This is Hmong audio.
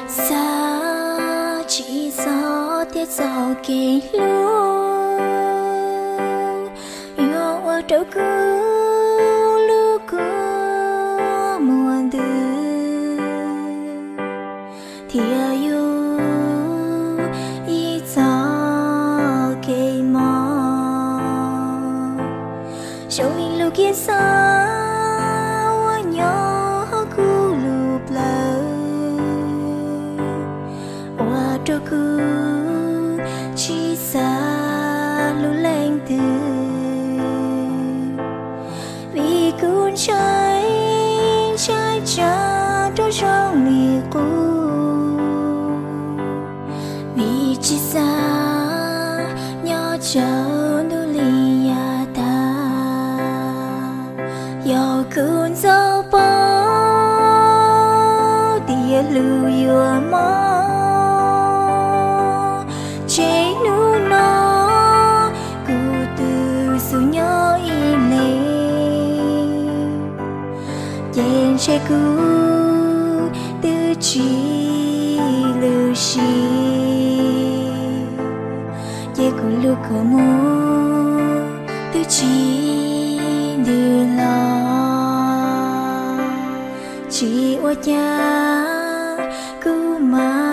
Xav tsis txog tias txoj kev hlub yuav ua rau kuv lub kua muag ntws, thiaj yog ib txoj kev mob. Zoo li lub kev xav uas nyob hauv kuv lub plawv, ua rau kuv tsis xav hlub leej twg. Vim kuv ntshai, ntshai tsam rov zoo li qub, vim tsis xav nyob tsawg ntuj li yav tas. Yog kuv ntxov paub tias hlub yuav mob, ces hnub no kuv twb xub nyob ib leeg, ces ntshe kuv twb tsis lwm si, ces kuv lub kua muag twb tsis ntws los. Tsis ua cas, kuv mam